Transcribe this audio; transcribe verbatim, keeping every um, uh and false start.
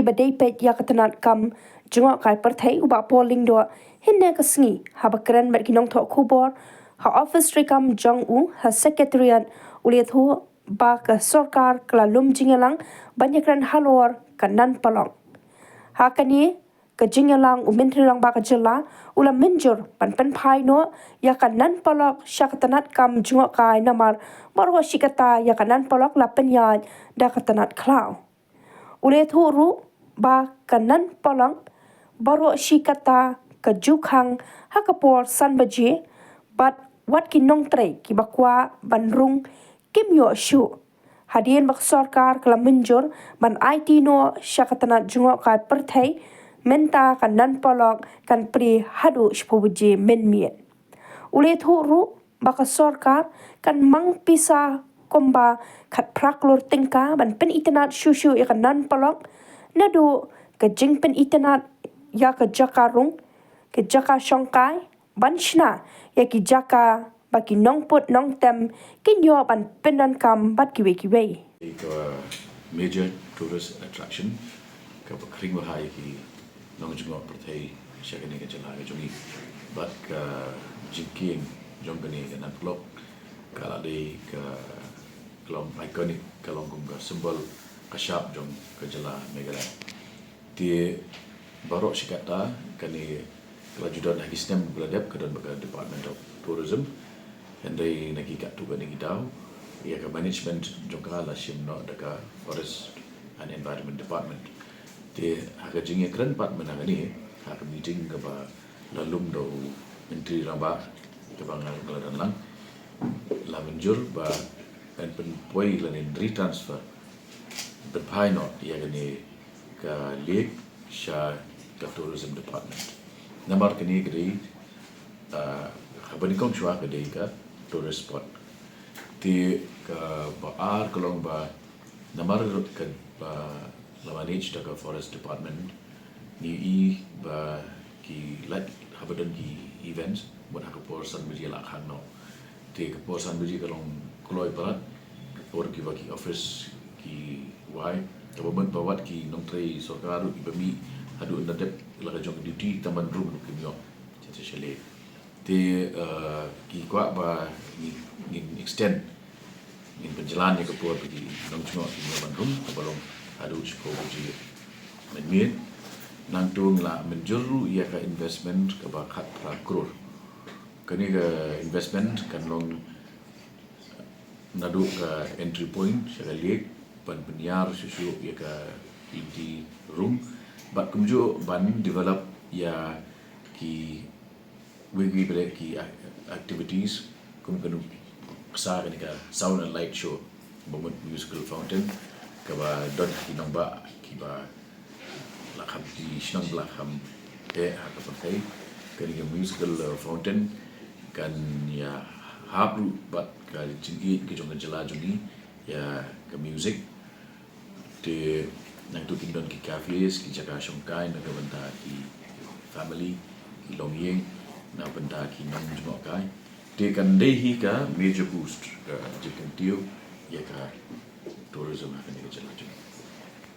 Ba dei peit ïa ka tnat kam jngohkai pyrthei u Bah Paul Lyngdoh hynne ka sngi haba kren bad ki nongthoh khubor ha office treikam jong u ha Secretariat, u la ïathuh ba ka sorkar ka la lum jingïalang ban ïakren halor ka Nan Polok. Ha kane ka jingïalang u Myntri Rangbah ka jylla u la mynjur ban pynphai noh ïa ka Nan Polok sha ka tnat kam jngohkai namar baroh shi katta ïa ka Nan Polok la pynïaid da ka tnat khlaw. U la ïathuh ruh ba ka Nan Polok baroh shi katta ka ju khang ha ka por san baje bad wat ki nongtrei kiba kwah ban rung kim ïoh shuh. Hadien ba ka sorkar ka la mynjur ban aiti noh sha ka tnat jngohkai pyrthei, mynta ka Nan Polok kan plie haduh shiphew baje mynmiet. U la ïathuh ruh ba ka sorkar kan mang pisa kumba khatphra klur tyngka ban pynitynnad shuh shuh ïa ka Nan Polok, naduh ka jingpynitynnad ïa ka jaka rung, ka jaka shongkai, ban shna ïa ki jaka ba ki nongput nongtem kin ïoh ban pyndonkam bad kiwei kiwei. Ka major tourist attraction kaba khring bha ïa ki nongjngoh pyrthei sha kane ka jylla ka jong ngi. Bad ka jingkieng jong kane ka Nan Polok ka la dei ka, ka long iconic, ka long kum ka symbol ka shap jong ka jylla Meghalaya. Te baroh shi katta kane ka la ju don ha ki snem ba la dep, ka don bad ka Department of Tourism. Hynrei na ki katto katne ki daw ïa ka management jong ka la shim noh da ka Forest and Environment Department. Te ha ka jingïakren pat mynta kane ha ka meeting kaba la lum da u Myntri Rangbah kaba nga la don lang, la mynjur ba yn pynpoi lane retransfer, pynphai noh ïa kane ka lake sha ka Tourism Department. Namar kane ka dei, ah, haba nyngkong shuwa ka dei ka tourist spot. Te kaba ar ka long ba namar ka ba la manage da ka Forest Department, ngi i ba ki lait haba don ki events, mut ha ka por san baje la khang noh. Te ka por san baje ka long kloi palat, ka por kiba ki office ki wai, kaba mut ba wat ki nongtrei sorkar ruh kiba mih haduh na dep la ka jong ka duty tang ban rung ruh kim ïoh sha sha lake. Te, eh, ki kwah ba ngin, ngin extend, ngin pynjlan ïa ka por ba ki nongjngoh kin ïoh ban rung, kaba long haduh shiphew baje mynmiet. Nangta ngi la mynjur ruh ïa ka investment kaba khatphra klur. Kane ka investment kan long naduh ka entry point sha ka lake ban pynïar shuh shuh ïa ka lynti rung bad kumjuh ban develop ïa ki wei wei bret ki ac-, activities kum ka nuksa kane ka sound and light show, ba mut musical fountain kaba don ha ki nongbah kiba la kham, ki shnong ba la kham eh ha ka pyrthei. Kane ka musical, uh, fountain kan ïa hap ruh bad ka jingïeit ka jong ka jylla jong ngi ïa ka music. Te nangta kin don ki cafes, ki jaka shongkai na ka bynta ki family, ki longïing, na bynta ki nongjngohkai. Te kan dei hi ka major boost ka jingkyntiew ïa ka tourism ha kane ka jylla jong ngi.